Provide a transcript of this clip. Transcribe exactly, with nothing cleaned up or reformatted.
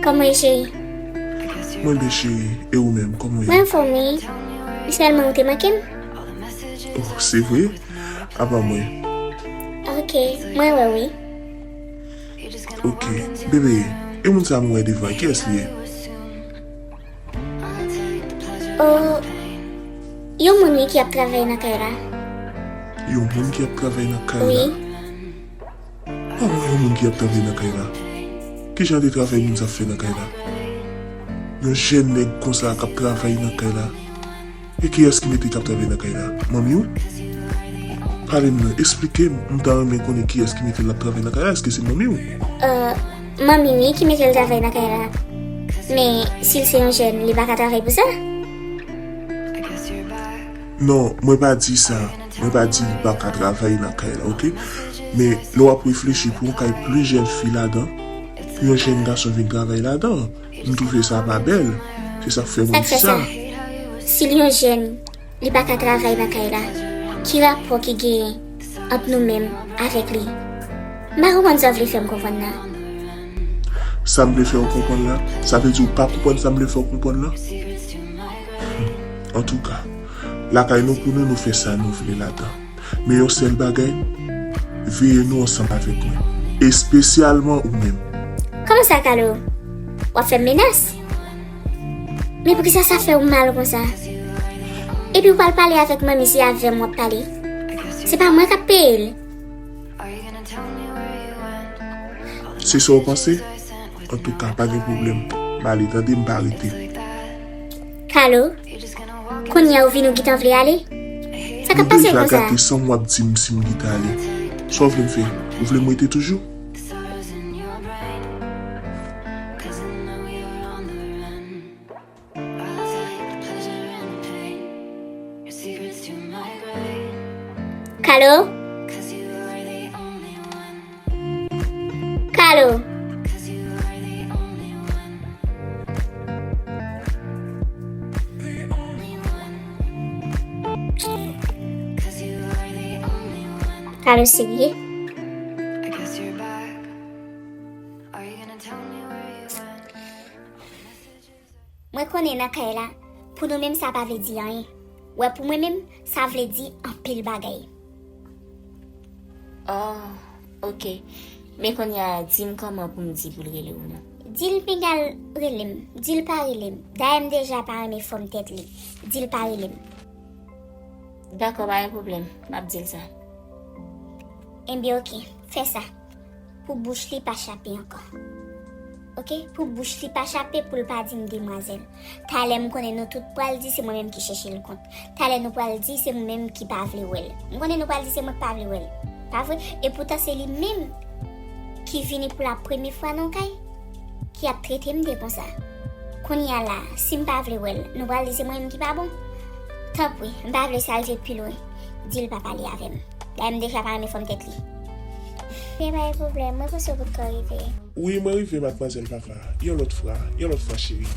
Kòman w ye, cheri? Mwen byen, cheri. E ou menm, kòman w ye? Mwen anfòm, wi. Sèlman, ou te manke m. Oh, se vre? Apa mwen? Ok, mwen wè w, wi. Ok. Bebe, e moun sa m wè devan, kiyès li ye? Oh, yon moun, wi, ki ap travay nan kay la. Yon moun ki ap travay nan kay la? Wi. Kòman yon moun ki ap travay nan kay la? Ki jan de travay moun sa ap fè nan kay la? Yon jèn nèg konsa k ap travay nan kay la. E kiyès ki mete l k ap travay nan kay la? Manmi w? Pale m non, eksplike m. M ta renmen konnen kiyès ki mete l ap travay nan kay la. Èske se manmi w? Euh, manmi m wi ki mete l travay nan kay la. Men, si l se yon jèn, li pa ka travay pou sa? Non, mwen pa di sa. Mwen pa di li pa ka travay nan kay la, oke? Men lè w ap reflechi pou yon kay plizyè fi ladan, pou yon jèn gason vin travay ladan, m twouve sa pa bèl. Se sa k fè mwen di sa. Si l yon jèn, li pa ka travay nan kay la, ki rapò ki genyen ant nou menm avèk li? M pa konprann sa w vle fè m konprann la. Sa m vle fè w konprann la? Sa vle di ou pa konprann sa m vle fè w konprann la? Antouka, lakay nou pou nou, nou fè sa nou vle ladan. Men yon sèl bagay, veye nou ansanm avèk mwen. Espesyalman ou menm. Kòman sa, Kalo? W ap fè m menas? Men poukisa sa fè w mal konsa? Epi w pral pale avèk manmi, se avè m w ap pale. Se pa mwen k ap peye l. Se sa w panse? Antouka, pa gen pwoblèm. M ale, tande, m pa rete. Kalo, kounye a ou vin, ou gentan vle ale? Sa k ap pase w konsa? Ou deja gate san m w ap di m si m gentan ale. Sa w vle m fè? Ou vle m rete toujou? Kalo? Kalo? Kalo serye? Mwen konnen nan kay la, pou nou menm sa pa vle di anyen. Wè, pou mwen menm, sa vle di anpil bagay. Oh, ok. Men kounye a, di m kòman pou m di pou l rele w non. Di l pinga l rele m. Di l pa rele m. Dayè m deja pa renmen fòm tèt li. Di l pa rele m. Dakò, pa gen pwoblèm. M ap di l sa. Enben, ok. Fè sa. Pou bouch li pa chape ankò. Oke? Pou bouch li pa chape, pou l pa di m demwazèl. Talè m konnen nou tout pral di se mwen menm ki chèche l kont. Talè nou pral di se mwen menm ki pa vle wè l. M konnen nou pral di se mwen k pa vle wè l. Pa vre? E poutan se li menm ki vini pou la premye fwa nan kay, ki ap trete m de konsa. Kounye a la, si m pa vle wè l, nou pral di se mwen menm ki pa bon? Tanpri, m pa vle sa rive pi lwen. Di l pa pale avè m. Dayè m deja pa renmen fòm tèt li. Men pa gen pwoblèm, mwen panse w potko rive. Wi, mwen rive, madmwazèl Vava. Yon lòt fwa, yon lòt fwa, cheri.